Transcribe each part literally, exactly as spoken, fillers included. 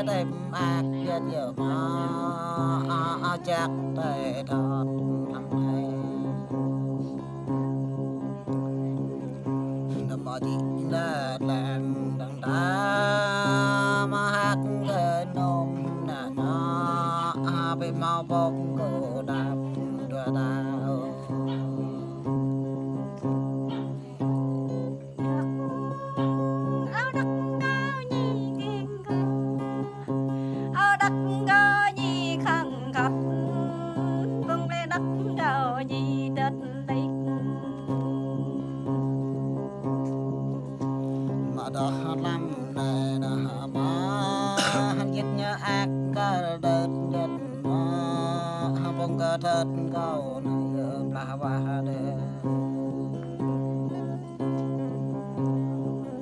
Tơm ăk yơt yơh mă, a, a, jak tơl thot lăm anai. Nơm mă dih nă lăng đăng đa, mă hăk kơ nôm nă nă, a, bĕ mă bok kơ đap dua đao. Ơ đăk kơ ñu kiăng kơ, ơ đăk kơ ñu khăng khăp, bưng lĕ đăk kơ ñu tơt đik. Mă đah lăm anai nă mă, hăn jit ñu ăk kơ đơt jit mă, bưng kơ tơt kơ nă yơh blah wah đe.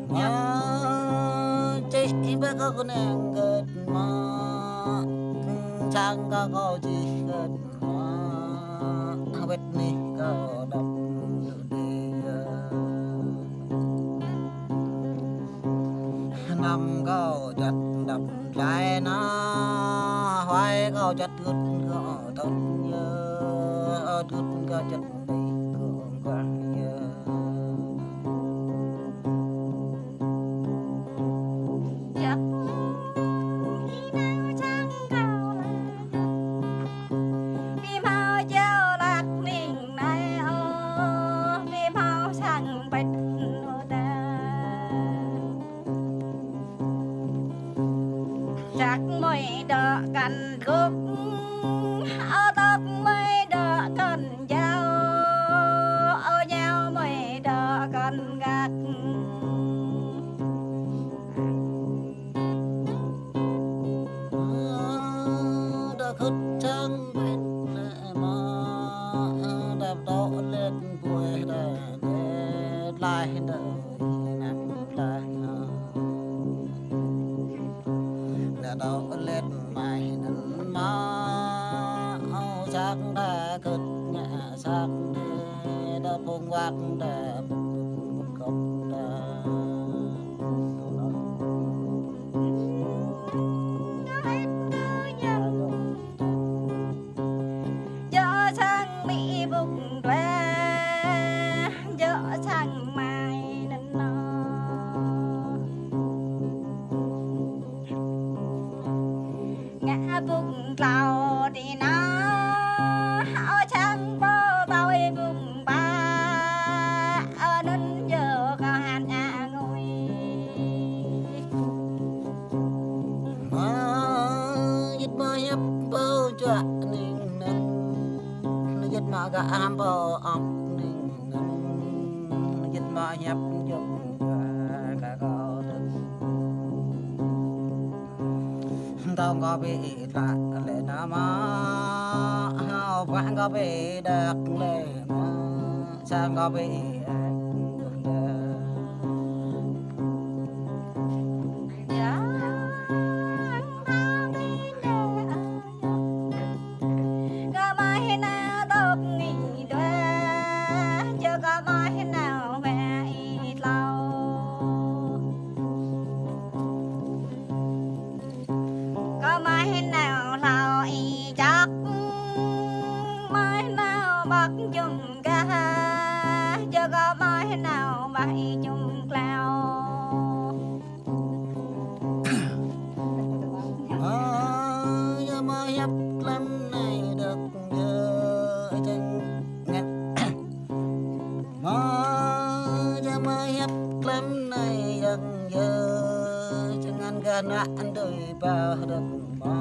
Mă čih ƀơi kơ kơnang gơt mă, sang kơ kơ čih gơt mă, wet nih kơ đăp đe. Năm kơ jăt đăp dlai nă, huai kơ jăt gơt kơ thot yơh, gơt kơ jăt Ƀing kông kông yơh. Jăk ih nao čang kâo lăi. Ƀu hmâo jao lăk ning nai ôh, ƀu hmâo sang pĕt ôh ta. Jăk mơi dŏ kăn gŭk, ơ tŏk mơi dŏ kăn jao, ơ jao mơi dŏ kăn gak. Ơ, dŏ khŭt čang pĕt nai mă, ơ, dŏ tŏ let ƀueh đa đe, tlaih đa ih năk tlaih. Đa dŏ let mai năn mă, ơ, čang đa khŭt ngă čang đe, đa phung wak đa phung kop đa. Jŏ sang mi bŭk dua, jŏ sang mai năn nô. Ngă bŭk tlâo ti nô, ơ sang pô ƀơi bŭk pă, ơ nŭn yơh kơ hăn ngă ngui. Mă jit mă hiăp pô juă ning năn, jit mă gah am pô ŏk ning năn, jit mă hiăp jŏk juă kơ kâo tơ̆. Tông kâo ƀu tlă lĕ nă mă, hao ƀuah kâo ƀu đăk lĕ mă, sang kâo ƀu ĕk đăk. Kơ mă hĭ nao tŏk ngĭ dua, jơ kơ mă hĭ nao mă ih tlâo. Kơ mă hĭ nao hlâo ih čăk, mă hĭ nao ƀăk jum gah, jơ kơ mă hĭ nao ƀăk ih jum klao. Mă, yơh mă hiăp klăm nai đăk yơh čang ngăn. Mă, yơh mă hiăp klăm nai đăk yơh čang ngăn gah nă đơi ƀah đăk mă,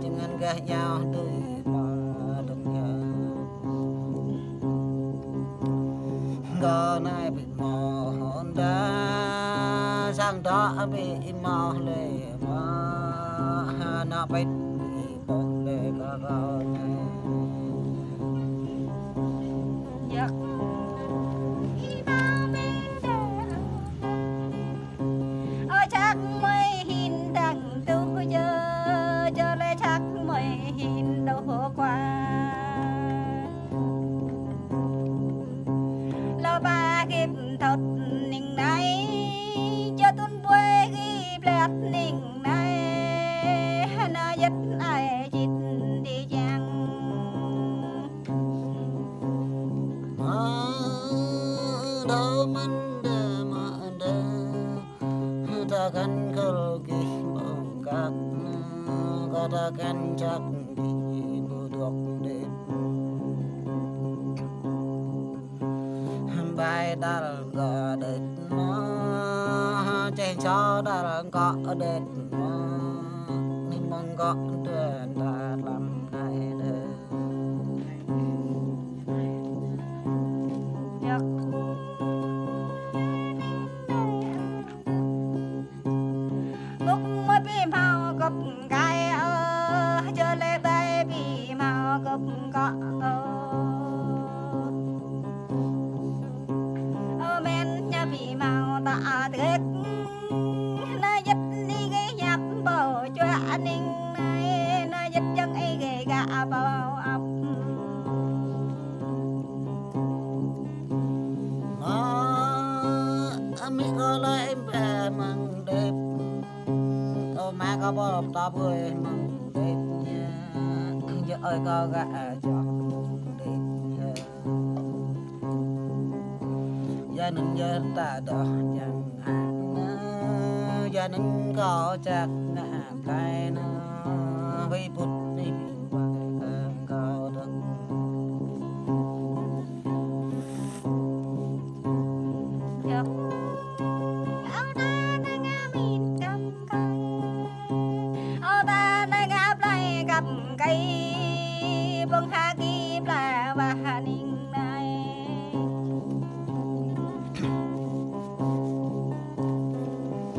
čang ngăn gah yao đơi ƀah đăk yơh. Gah nai ƀu hmâo hon đa, sang dŏ ƀu hmâo lĕ mă, hă nă pĕt ƀu ƀuh lĕ kơ gah nai. Jăk ih nao ƀu đa. Ơ čăk mơi hĭn dăng tuh jơ, jơ lĕ čăk mơi hĭn tuh kua. Lơ ba gĭp thot ning nai, jơ tŭn ƀuê gĭp let ning nai. Čĕt ai čit đi čang. Mă đơ mơ̆n đơ mă đơ. Ta kăn kơl gih ƀơ̆ng kăk. Kơ ta kăn čăk gih ƀu dŏ đĕt. Bai dal gŏ đĕt mă, čeh čô dal gŏ đĕt mă, ning mơ̆ng gŏ tuan ta lăm đai đĕt. Yăk. Bŭk mơi ƀu hmâo gŏp gai ôh, čơ lĕ ƀai ƀu hmâo gŏp gŏ ôh. Ơ mĕn ñu ƀu hmâo tŏ tơgĕk, nao jĕt ni gih ñăp ƀâo čuă ning nai, nao jĕt jơ̆ng ih gih gă ƀâo ăp. Mă, amĭ kâo lăi ƀe mơ̆ng đĕt. Ơ mă kâo ƀô̆ tŏ ƀơi mơ̆ng đĕt. Yơ ơi kâo gă čŏk đĕt. Yơ anŭn yơ ta dŏ čang hă. Yơ anŭn kâo čăk ngă kai nă. Hui pŭt ni. Yăk. Ơ ta nao ngă min kăm kai. Ơ ta nao ngă blai kăm kai. Bơ̆ng ha ki bla wah ning nai.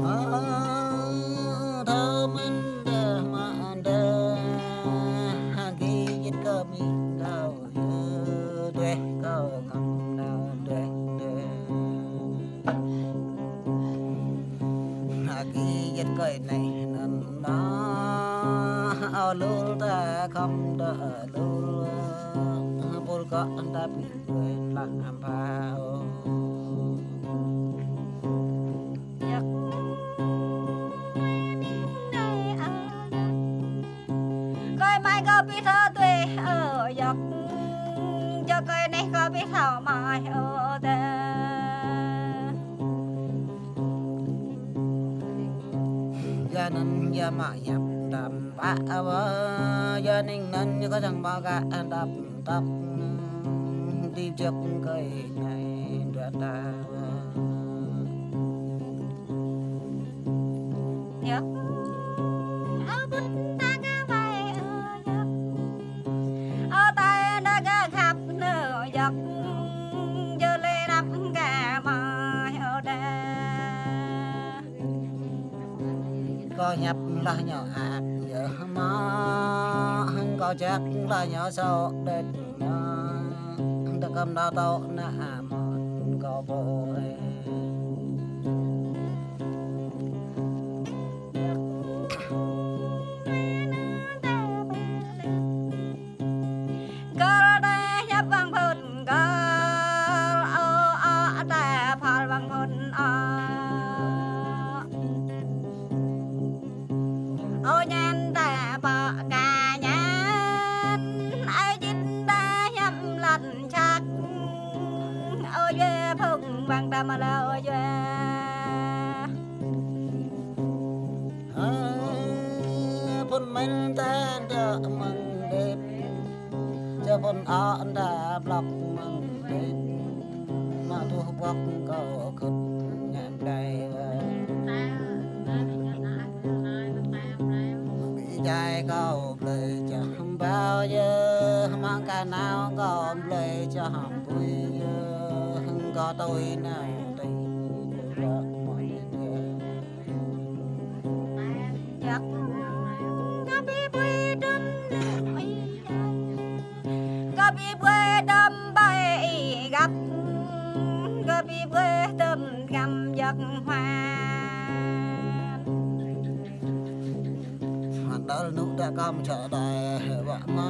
Ơ, thơ mơ̆n đơ mă đơ. Ha ki jĕt kơ mi kâo. Tueh kâo khăm nao tueh tueh. Hă ki jĕt kơi neh năn mă. Ơ lul ta khăm đơ lul. Pul kơ ta pi tueh lah ampha ơ. Yăk. Kơi mai kơ pi thơ tueh ơ yăk. Čơ kơi neh kơ pi thơ mai ơ ta. Yơ anŭn yơ mă yăp đăm pă ơ. Yơ ning anŭn yơ kơ čang mă gă đăm tăp. Ti jăk kơi nai dua ta. Yăk. Ơ bŭt ta kơ bai ơ yăk. Ơ tai ta kơ khăp nơ yăk. Jơ lĕ năp kơ mai ơ đa. Kơ ñăp lah ñu ăk yơ mă. Kơ čăk lah ñu sŏ đĕt mă. Tơ kăm đa tŏ nă mă. Kơ pô ê. Gơl đe hiăp wang phŭn gơl, ơ, ơ, đe phal wang phŭn ơ. Ơ ñan đe pơ ka ñan, ơ jit đe hiăp lăn čăk, ơ yue phŭn wang đe mă lơ yue. Ơ, phŭn mĕn ta dŏ mơ̆ng đĕt. Čơ phŭn ơ ta blŏk mơ̆ng đĕt. Mă tuh bŏk kâo kơ̆t ngă đai wă. Ƀi jai kâo blơi čah ƀâo yơh. Mă ka nao kâo blơi čah ƀui yơh. Kâo tui nao tui blŏk mơ̆ng đĕt. Yăk. Gơ̆ ƀu ƀuê đơ̆m nă ih yăk. Gơ̆ ƀu ƀuê đơ̆m bai ih găp. Gơ̆ ƀu ƀuê đơ̆m găm yăk hua. Hmăt đăl nŭ đă kăm čă đai wă mă.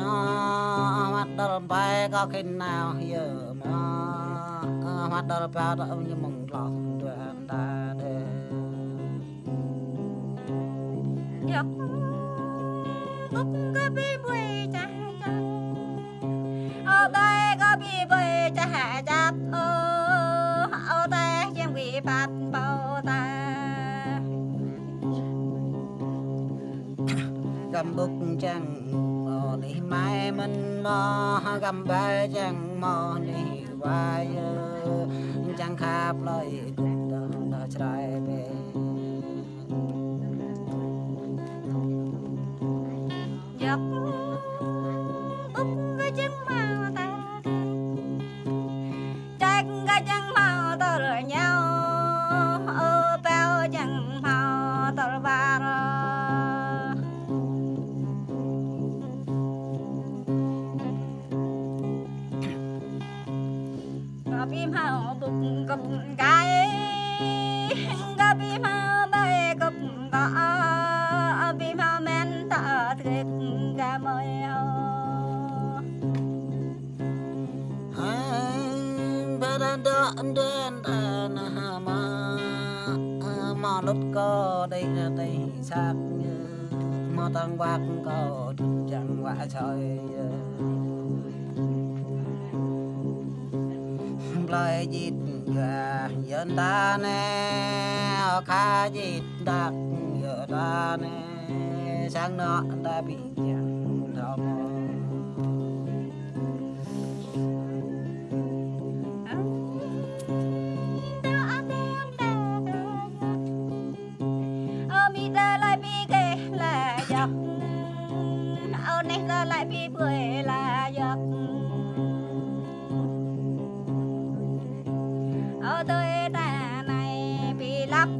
Hmăt đăl bai kâo khĭn nao yơh mă. Hmăt đăl ba đă ñu mơ̆ng tloh dua ta đe. Yăk. Bŭk kơ ƀĭ ƀuê čah čăp. Ơ ƀai kơ ƀĭ ƀuê čah čăp. Ơ, ơ teh jing ƀĭ păt pô ta. Găm bŭk čang mơ̆ anih mai mơ̆n mơ̆, găm ƀai čang mơ̆ anih wai, čang khăp lơi kŭp tơ̆ tơ̆ črai bê. Yăk bŭk kơ čang mơ̆ ta. Ček kơ čang mơ̆ tơl ñao, ơ peo čang mơ̆ tơl bar. Kơ ƀĭ mơ̆ bŭk kŭp gai, kơ ƀĭ mơ̆ ƀai kŭp kơ, ơ ƀĭ mơ̆ men tơ̆ tơ̆ kơ mơi ơ. Hai, ba đa đa đen đa na ha ma. Ma lŭt kơ đei na tei sak ñu. Ma tăng bak kơ đun jang wa choi. Blai jit ga yơn ta ne. Kha jit dak yơn ta ne. Sang nŏ ta ƀĭ jang thâo mơ̆. Ơ mi ta lai ƀĭ keh la yăk. Ơ neh ta lai ƀĭ ƀuê la yăk. Ơ tơi ta nai ƀĭ lăp.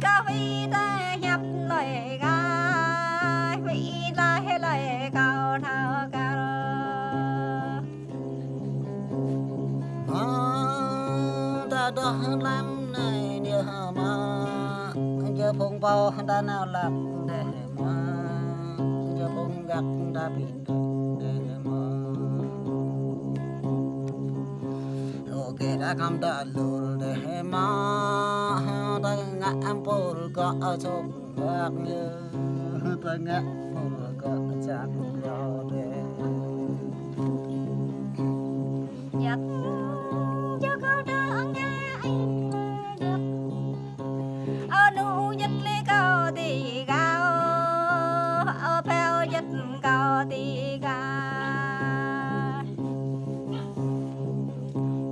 Kơ hui ta hiăp lơi gai, hui lơi lơi kâo thâo kơ. Mơ̆ ta đôh lăm nai đia mơ̆, jơ phung pô ta nao lăp đeh mơ̆, jơ phung gak ta ƀĭ đeh mơ̆. Ơ kơ ta khăm ta lur đeh mơ̆, ta ngă ampul kơ asok. Bak ñu ta ngă pơm kơ čak rô đe. Yăk, yăk kơ đa ngă ai yăk. Ơ nu yăk lĕ kâo ti gao, ơ peo yăk kâo ti gao.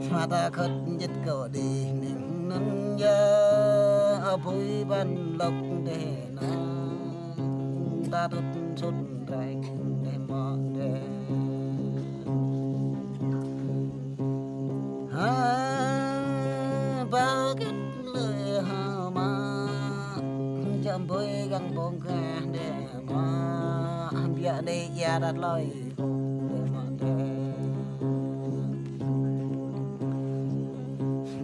Hua ta khŏt jĕt kơ đih ning năn yơ, ơ pui ban lŏk đeh nă, ta tŭt sŭt rek đeh mă đeh. Ha, ba kĕt lơi ha mă, jăm pui găng bông kah đeh mă, biă đeh ia dat lơi.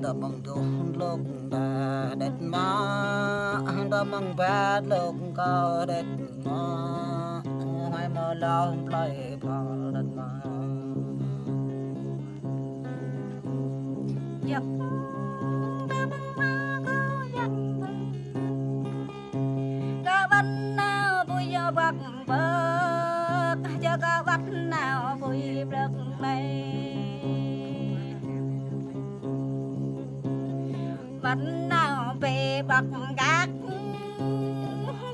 Đa măng dôh lŏk đa đet mă, đa măng ba lŏk kâo đet mă, hai mă lŏk plơi pal đet mă. Yăk, đa măng mă kơ yăk. Kơ ƀăn nao pui yơ ƀăk ƀơk, jơ kơ ƀăn nao pui ƀlơk ƀlơi. Ƀăn nao pui ƀăk gak,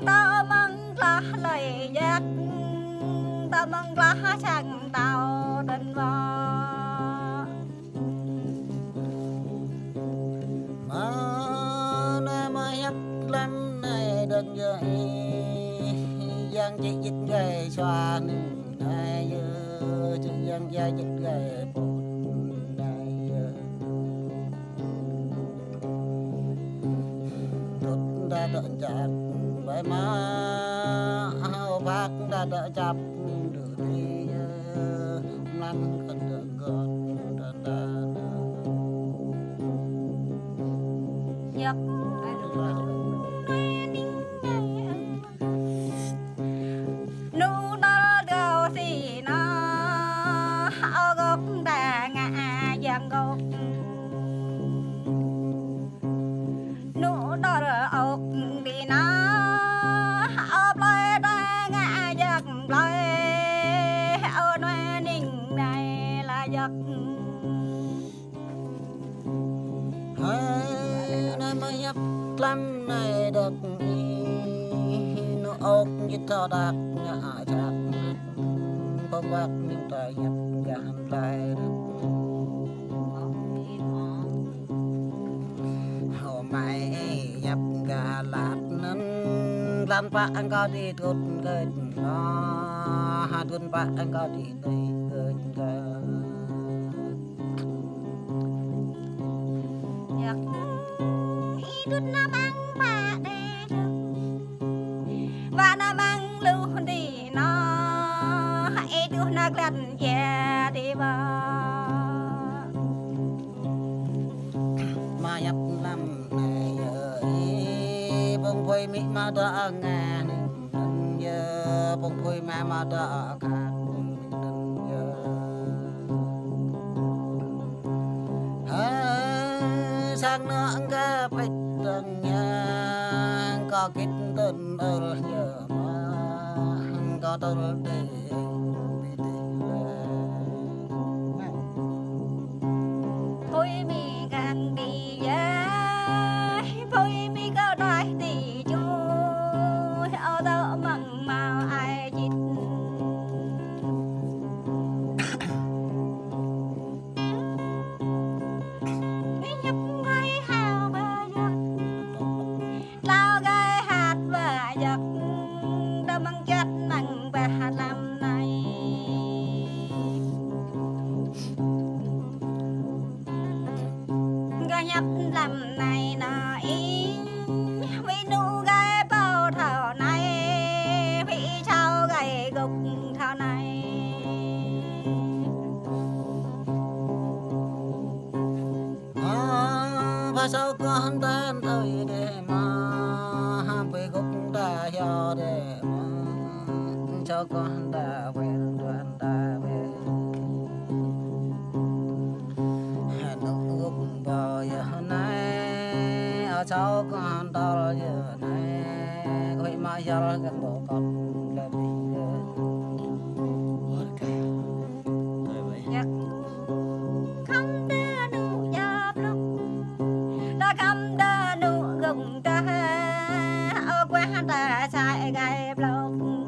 tơ mơ̆ng klah lơi yăk, tơ mơ̆ng klah čang tao đơ̆n mơ̆. Mơ̆ nai mơ̆ hiăp lăm nai đơ̆ng yơ ih, yang čih jit gai sua nưng nai yơ, čih yang ya jit gai put nai yơ. Tŭt đa đơ̆ čăt bai mă, hao bak đa đơ̆ čăp đơ ti yơ, mlan kơ đơ̆ Yăk. Nu nol gao si na, ao gok ta ngă yang gok. Nu nol ok di na, ao plơi ta ngă lăm anai dŏ ih, nŭ ôk jit thâo đak ngă čăk, pơk wăk ning tơi ñăp gah hlai. Hơ mai ñăp gah lăt anŭn, lăn pă ăng kâo đi tŭt gơ̆t nô, ha tŭt pă ăng kâo đi tơi gơ̆t gah. Yăk, ih tŭt nao mơ̆ng pă đe dơ̆ng, wă nao mơ̆ng luh đĭ nô, ih tŭ nao glăt jĕ đĭ wă. Mă ñăp lăm anai yơh ih, pơ̆ng apui amĭ mă dŏ ngă anŭn yơh, pơ̆ng apui mă mă dŏ khăk anŭn yơh. Hơ, sang nŏ ăng kơ pĕč dơ̆ng ñang, kâo git tŭn ôl yơh mă, kâo tŭl đe ƀing dih lĕ. Apui amĭ gah đĭ yơh, apui amĭ kâo đaih đĭ čuh, ơ dŏ mơ̆ng hmâo ai jit. Ih ñăp gai hao bơyăk, tlao gai hăt bơyăk, dŏ mơ̆ng čăt mơ̆ng bah lăm anai. Gah ñăp lăm anai nô ih, huĭ nŭ gai pô thâo anai, huĭ čâo gai gŏk thâo anai. Ơ, pha čâo kơ hăn tan tơi đe mă, ha pui gŏk ta hyo đe mă, čâo kơ hăn ta wer tuan ta wer. Hơnŭk gŏk pô yơh anai, ơ čâo kơ hăn tơl yơh anai, kơ huĭ mă yăl gah pô kŏt lĕ ƀing yơh. Yăk, khŏm đơ nŭ jăp lŭk, đơ khŏm đơ nŭ gŏk đah, ơ kwah ta sai gai blŏk.